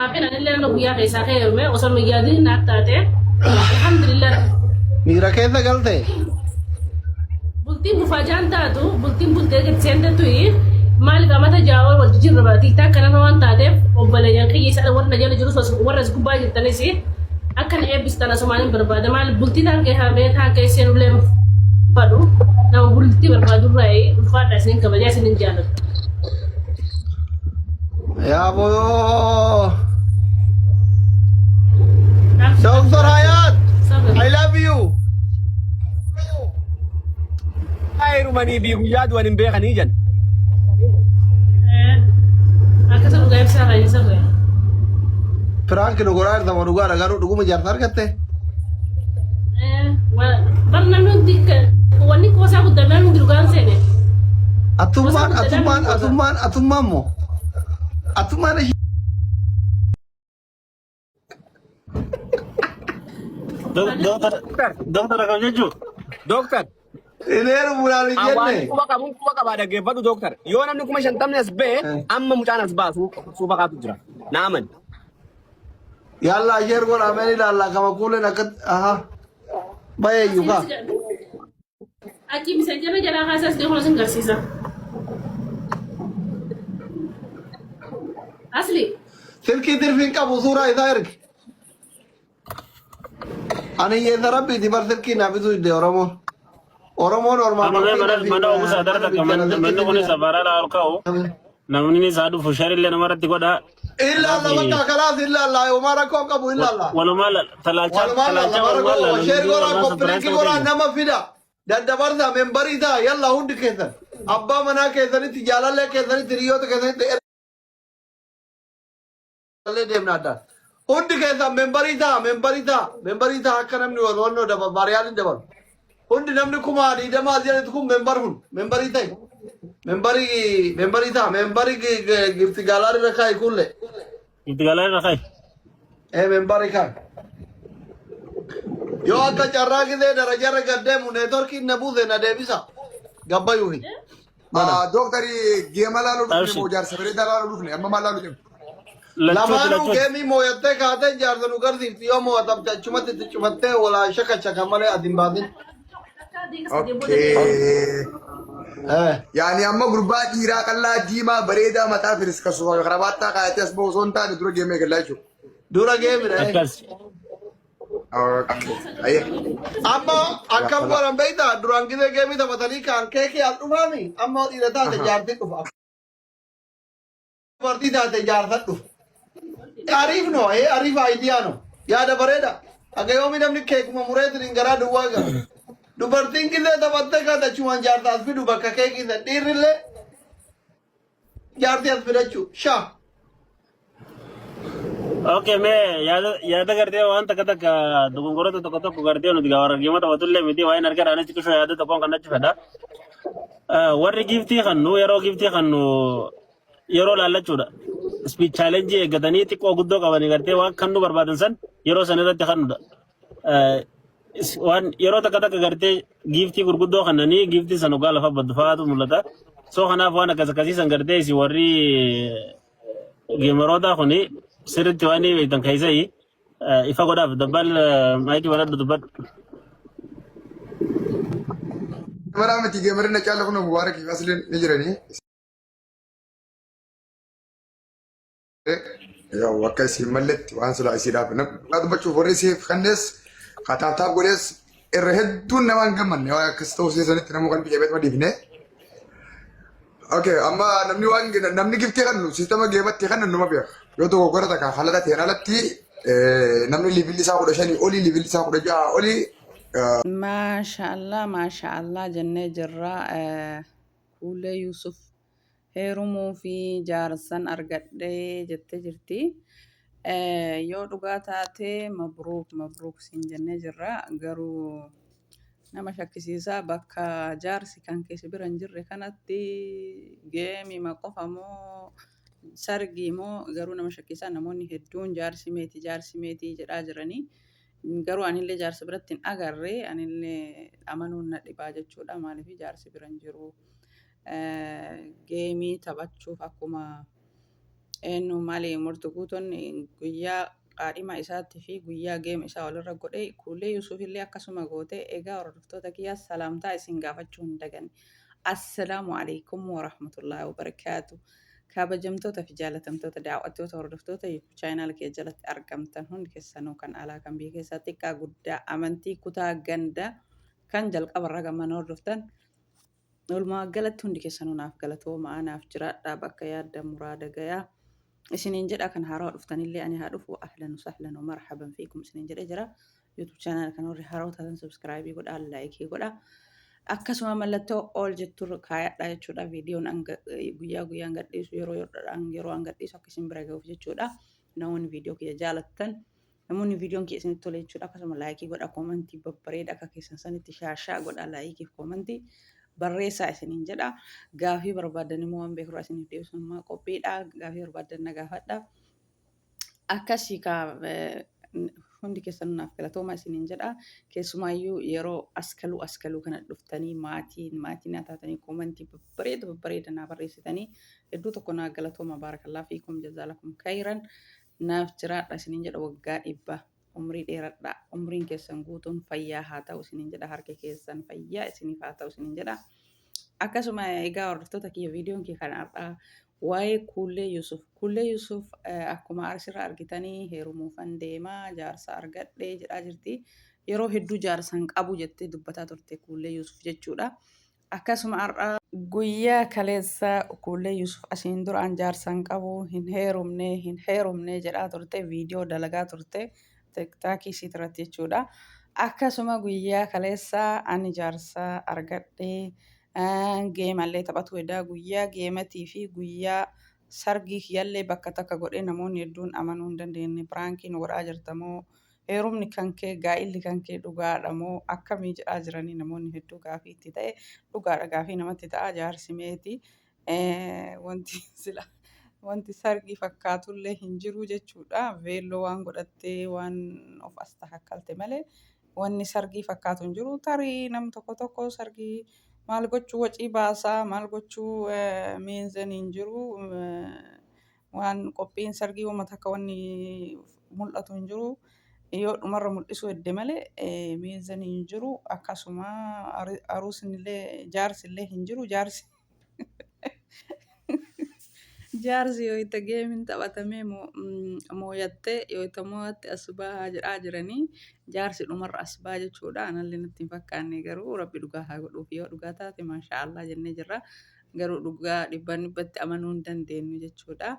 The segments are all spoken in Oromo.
Hafin anillee nama guyyaa keessaa kee heerume osoo hin yaadin naaf taate. Alhamdulillah. Miira keessa galte. Bultiin mufaajaan taatu bultiin bultee gadi seentetu maaliif amata ja'a wal jijjiirra tiiktaa kanarra waan taateef obboleeyyan kiyya isa warra na jala jirus warra as gubbaa jirtanis akka na eebbistan asumaan hin barbaada. Maaliif bultii taan kee haamee taan kee seenullee fadhu nama bultii barbaadurraa ulfaadha isinin kabajaa isinin jaalladha. Yaa boo. Dr. Hayat, I love you. Heerumanii fi guyyaa du'an hin beekanii jan. Akkasa dhugaa ibsaa kan isa ta'e. Piraanki nu godhaa jirta moo dhugaadha garuu dhuguma jaarsa argatte? Bar namni hundi wanni qoosaa guddaa namni hundi dhugaan seene. Atummaan atummaan atummaan atummaan moo? Atummaan ishee Doktor akkam jechuun? Dooktar, hin heerumuudhaan hin waan jenne. quba qabuun quba qabaa dhaggeeffadhu dooktar. Yoo namni 50,000 as ba'e amma mucaan as baasu suufa kaatu jira. Na amani. Yalla ishee godhaa mee ilaalla kama kuuleen akka aha bayeeyyu kaa. Achi miseenjara jalaa kaasaas deemu sin garsiisa. Asli. Silkii tirfiin qabu suuraa isaa ergi. Ani hiyyeessa rabbiiti bar silkii naa bituu didde Oromoon. Oromoon ormaan Amma mee silkii mana na fi mana ogusaa mana dara takka bittee na manni silkii manni kunis tirfii safaraa ol ka'u namni isaa dhufu sharillee namarratti godha. Illa Kanaaf alla bakka kalaas illa alla homaa rakkoo qabu illa alla. Walumaa talaalchaa Walumaa lalla talaalchaa bara walumaa goo lalla sheer nuti goraa walumaa koppilinkii sapiraayiz goraa ta'uu nama fida. Daddabarsaa membarii ta'a yalla hundi keessan. Abbaa manaa keessanitti jaalallee keessanitti hiriyoota keessanitti ergallee deemna addaan. Hundi keessan membarii ta'a membarii ta'a membarii ta'a akka namni wal wannoo dabalu baariyaaliin dabalu. Hundi namni 20,000 as jedhetu kun membar hun membarii ta'e. Membarii membarii ta'a membarii gifti gaalaarii irra kaa'i kuullee. Itti galaa irra ka'i. Ee membarii kaa'i. Yoo akka carraa gisee darajarra gad deemu neetworkiin na buuse na deebisa. Gabbayuufi. Mana. Doktari geema laaluu dhufne Abshir. moo jaarsa bareedaa laaluu dhufne amma maal laaluu deemna? Lachuuti Lamaanuu lachuuti. geemii mooyattee kaatee jaarsa nu garsiifti yoo moo'atamte achumatti itti cufattee walaa shaka shaka malee ati hin baasin. Okay. Eh. Yaani amma gurbaa dhiiraa qal'aa diimaa bareedaa mataa firiska suufa karabaattaa kaayatee as bahu osoo hin taane dura geemee gallaa jechuudha. Dura geemidha. Eh. Akkas. Okay. Ayyee. Amma akkam godhan beektaa duraan gisee geemii taphatanii kaan keekii as dhufaami amma dhiira taate jaartii dhufa. Dubartii taate jaarsa dhufa. Ariif no ee ariif aayidiyaa no yaada bareeda. Akka yoomi namni keekuma mureetiin garaa duwwaa gala. Dubartiin gisee taphattee kaate achumaan jaarsa as fidu bakka keekii san dhiirrillee jaartii as fidachuu shaa. Okay, mee yaada yaada gartee waan takka takka dogongoroota tokko tokko gartee nuti gaa warra geema taphatullee miti waa'een argaa anis xiqqishoo yaada tokkoon kan natti fedha. Warri giiftii kannu yeroo giiftii kannu yeroo laallachuudha. Speech challenge eeggatanii xiqqoo guddoo qabanii gartee waan kannu barbaadan san yeroo san irratti kannudha. Waan yeroo takka takka gartee giiftii gurguddoo kannanii giiftii san dhugaa lafa baddu fa'aatu mul'ata. So kanaaf waan akkas akkasii san gartee isin warri geemaroota kuni sirriitti waan beektan keessai ifa godhaaf dabbal maayikii banadhu dubbadhu. Geemaraa miti geemarri na caala kun mubaarak fi asliin ni jiranii. Yoo akka isin malletti waan silaa isiidhaaf dhugaa dubbachuuf warri isiif kennes kataabtaaf godhees irra hedduun nama hin gammanne waan akkas ta'uu seesanitti namuu qalbii jabeetuma dhiifne. Okay, amma namni waan namni giftii kennu siistama geematti kennu numa beeka. Yoo dogoggora takka halaqa ta'een alatti namni liivilli isaa 15 olii liivilli isaa 16 olii. Maashaallah maashaallah jennee jirra. Kuulee Yuusuf heerumuufi jaarsan argadhe jettee jirti. Yoo dhugaa taate mabruuk mabruuk siin jennee jirra. Garuu nama shakkisiisa bakka jaarsi kan keessa bira hin jirre kanatti geemima qofa moo sargii moo garuu nama shakkisiisa namoonni hedduun jaarsi meeti jaarsi meetii jedhaa jiranii. Garuu anillee jaarsa biratti hin agarre anillee amanuun na dhibaa jechuudha maaliif jaarsi bira hin jiru. Geemii taphachuuf akkuma Eenyu maali murti guutuun guyyaa qaadhima isaatti fi guyyaa geema isaa walirra godhe. Kuullee Yuusuf illee akkasuma goote. Egaa hordoftoota kiyyaa, salaamtaa isin gaafachuu hin daganne. Assalaamu alaikum warahmatullaahi wabarakaatu. Kabajamtoota fi jaalatamtoota daawwattoota, hordoftoota YouTube channel kee jalatti argamtan hundi keessanuu, kan alaa kan biyya keessaa, xiqqaa guddaa, amantii, kutaa, ganda, kan jalqabarraa gamana hordoftan, walumaa galatti hundi keessanuu naaf galatoomaa, naaf jiraadhaa, bakka yaadda muraada gayaa isiniin jedha. Kan haarawaa dhuftanillee ani haa dhufu, ahlan sahlan wa marhaban fiikum isiniin jedhee jira. YouTube channel kan warri haarawaa taatan subscribe godhaa, like godhaa, akkasuma mallattoo all jettu kaayadhaa jechuudha. Viidiyoon guyyaa guyyaan gadhiisu, yeroo yeroodhaan yeroo an gadhiisu akka isin bira gahuuf jechuudha. Namoonni viidiyoo kiyya jaalattan, namoonni viidiyoon kiyya isinitti tole jechuudha, akkasuma like godha, comment babbareeda akka keessan sanitti shaashaa godha, like fi comment barreessaa isiniin jedha. Gaafii barbaadan immoo waan beekurraa isiniif deebisummaa qophiidha. Gaafii barbaadan na gaafadha. Akkasii kaa, hundi keessan naaf galatooma isiniin jedha. Keessumaayyuu yeroo askaluu askaluu kana dhuftanii maatii maatii naa taatanii, comment babbareeda babbareeda naa barreessitanii, hedduu tokko naa galatooma. Baarakallaa fiikum, jazaalakum kayran, naaf jiraadha isiniin jedha. Waggaa 100 umrii dheeradha. Umriin keessan guutuun fayyaa haa ta'u isiniin jedha. Harki keessan fayyaa isiniif haa ta'u isiniin jedha. Akkasuma egaa hordoftoota kiyya, viidiyoon kee kan har'aa waa'ee Kuullee Yusuf. Kuullee Yusuf akkuma asirra argitanii heerumuufan deemaa, jaarsa argadhe jedhaa jirti. Yeroo hedduu jaarsa hin qabu jettee dubbataa turte Kuullee Yusuf jechuudha. Akkasuma har'a guyyaa kaleessa Kuullee Yusuf asiin duraan jaarsa hin qabu, hin heerumne, hin heerumne jedhaa turte, viidiyoo dalagaa turte TikTokii isiit irratti jechuudha. Akkasuma guyyaa kaleessa ani jaarsa argadhe, geemallee taphatu edaa, guyyaa geematii fi guyyaa sargii kiyyallee bakka takka godhee, namoonni hedduun amanuu hin dandeenye. Prank nu godhaa jirtamoo, heerumni kan kee, gaa'illi kan kee dhugaadha moo akkamii jedhaa jiranii. Namoonni hedduu gaafii itti ta'e. Dhugaadha, gaafii namatti ta'a. Jaarsi meeti, wanti sila wanti sargii fakkaatullee hin jiru jechuudha. Veelloo waan godhattee waan of as takakkalte malee wanni sargii fakkaatu hin jiru. Tarii nam tokko tokko sargii maal gochuu wacii baasaa, maal gochuu, miinzan hin jiru. Waan qophiin sargii uummata akka wanni mul'atu hin jiru. Yoo dhumarra mul'isuu hedde malee miinzan hin jiru. Akkasuma aruusni illee, jaarsi illee hin jiru. Jaarsi yoo itti geemiin taphatamee mooyattee, yoo itti moo'atte as bahaa jedhaa jiranii, jaarsi dhumarra as baha jechuudha. Anallee natti hin fakkaanne, garuu Rabbi dhugaa haa godhuuf. Yoo dhugaa taate maashaa Allah jennee jirra. Garuu dhugaa dhibbaan dhibbatti amanuu hin dandeenyu jechuudha.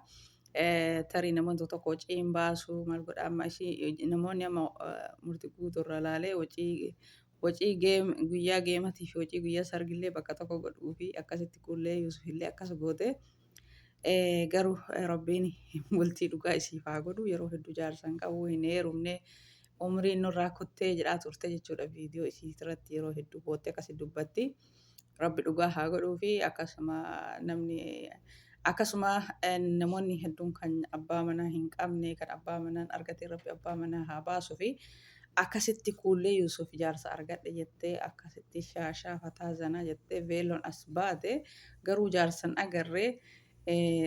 Tarii namoonni tokko tokko wacii hin baasu, maal godha, amma ishii namoonni amma murtii guutuu irra ilaalee wacii wacii geem guyyaa geematii fi wacii guyyaa sargillee bakka tokko godhuu fi akkasitti Kuullee Yuusuf illee akkas goote. Garuu Rabbiin bultii dhugaa isiif haa godhu. Yeroo hedduu jaarsa hin qabu, hin heerumne, umriin nurraa kuttee jedhaa turte jechuudha. Viidiyoo isii irratti yeroo hedduu boottee akkasi dubbatti. Rabbi dhugaa haa godhuu fi akkasuma namni akkasuma namoonni hedduun kan abbaa manaa hin qabne, kan abbaa manaan argate, Rabbi abbaa manaa haa baasuu fi akkasitti Kuullee Yuusuf jaarsa argadhe jettee, akkasitti shaashaa fataa zanaa jettee veeloon as baate, garuu jaarsan agarree.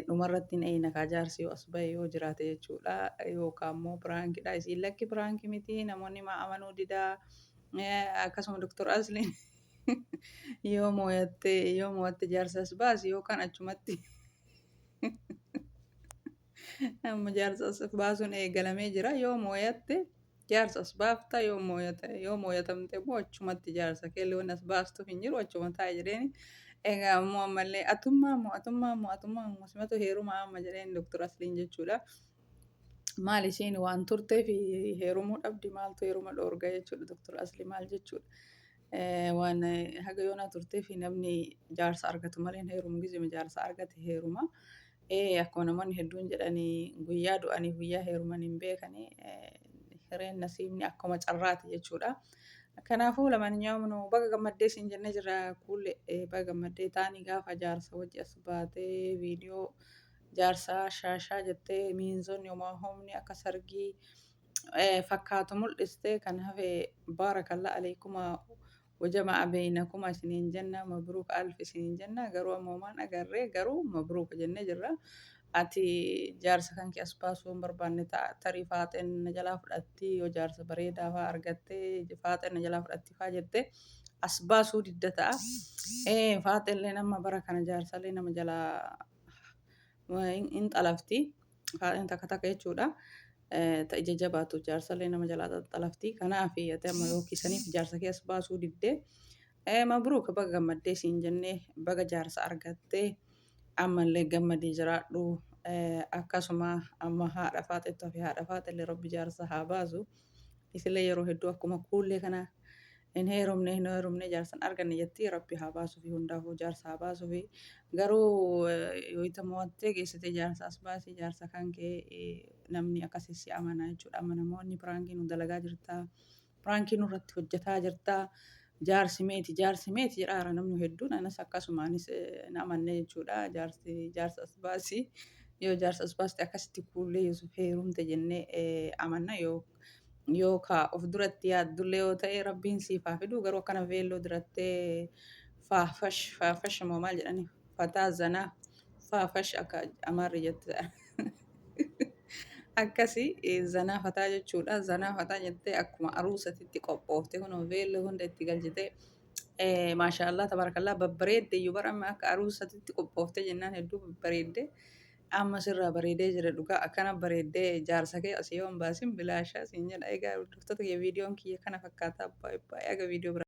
Dhumarratti hin eeyna kaa, jaarsi yoo as bahe yoo jiraate jechuudha, yookaan immoo prankidha. Isiin lakki, prank miti, namoonni maa amanuu didaa. Akkasuma Doktor Asliin yoo mooyatte, yoo moo'atte jaarsa as baasi, yookaan achumatti amma jaarsa as baasuun eegalamee jira. Yoo mooyatte jaarsa as baafta, yoo mooyata, yoo mooyatamte immoo achumatti jaarsa keellee wanni as baastuuf hin jiru, achuma taa'e jedheeni. Egaa immoo ammallee atummaa moo atummaa moo atummaa moo simatu heeruma amma jedheen Doktor Asliin jechuudha. Maal isheen waan turteef heerumuu dhabdi, maaltu heeruma dhoorga jechuudha. Doktor Asli maal jechuudha? Waan haga yoonaa turteef namni jaarsa argatu malee hin heerumu, gizima jaarsa argate heeruma. Akkuma namoonni hedduun jedhanii, guyyaa du'anii guyyaa heeruman hin beekanii, hireen nasiibni akkuma carraati jechuudha. Kanaafuu lamaan baga gammaddee siin jennee jirra. Kuulle, baga gammaddee taanii gaafa jaarsa wajji as baatee viidiyoo jaarsaa shaashaa jettee, miinzonni homaa humni akka sargii fakkaatu mul'iste, kan hafe baarakallaa aleekuma wajama'a beeynakuma isiniin jenna, mabruuk alf isiniin jenna. Garuu amma homaan agarree, garuu mabruuk jennee jirra. Ati jaarsa kan kee as baasuu hin barbaanne ta'a. Tarii faaxeen na jalaa fudhatti yoo jaarsa bareedaa fa'aa argatte faaxeen na jalaa fudhatti fa'aa jette as baasuu didda ta'a. Ee faaxeelleen amma bara kana jaarsallee nama jalaa hin xalafti. Faaxeen takka takka jechuudha. Ta ija jabaatu jaarsallee nama jalaa xalafti. Kanaaf ati amma yookiisaniif jaarsa kee as baasuu diddee. Mabruuk baga gammaddee siin jennee baga jaarsa argattee. Ammallee gammadii jiraadhu. Akkasuma amma haadha faaxettu hafe haadha faaxellee rabbi jaarsa haa baasu. Isillee yeroo hedduu akkuma kuullee kana hin heerumne hin heerumne jaarsa hin arganne jetti rabbi haa baasufi hundaafuu jaarsa haa baasufi. Garuu yoo itti mo'attee geessitee jaarsa as baasi jaarsa kan kee namni akkasii si amana jechuudha. Amma namoonni piraankii nu dalagaa jirtaa. Piraankii nurratti hojjetaa jirtaa jaarsi meeti jaarsi meeti jedhaara namni hedduun anas akkasuma anis hin amanne jechuudha jaarsi jaarsa as baasi yoo jaarsa as baaste akkasitti kuullee Yusuf heerumte jennee amanna yoo yoo ka of duratti yaaddullee yoo ta'e rabbiin siif haa fidu garuu akkana veelloo dirattee faafash faafash moo maal jedhani fataa zanaa faafash akka amaarri jette Akkasi zanaa fataa jechuudha. Zanaa fataa jettee akkuma aruusatitti qophoofte kunoo veelloo hunda itti galchite. Maashaallah tabarakallah babbareedde iyyuu bara amma akka aruusatitti qophoofte jennaan hedduu babbareedde. Amma sirraa bareedee jira dhugaa akkana bareeddee jaarsa kee asii yoo hin baasin bilaashaa siin jedha. Egaa hordoftoota kiyya viidiyoon kiyya kana fakkaata. Baay'ee baay'ee aga viidiyoo biraa.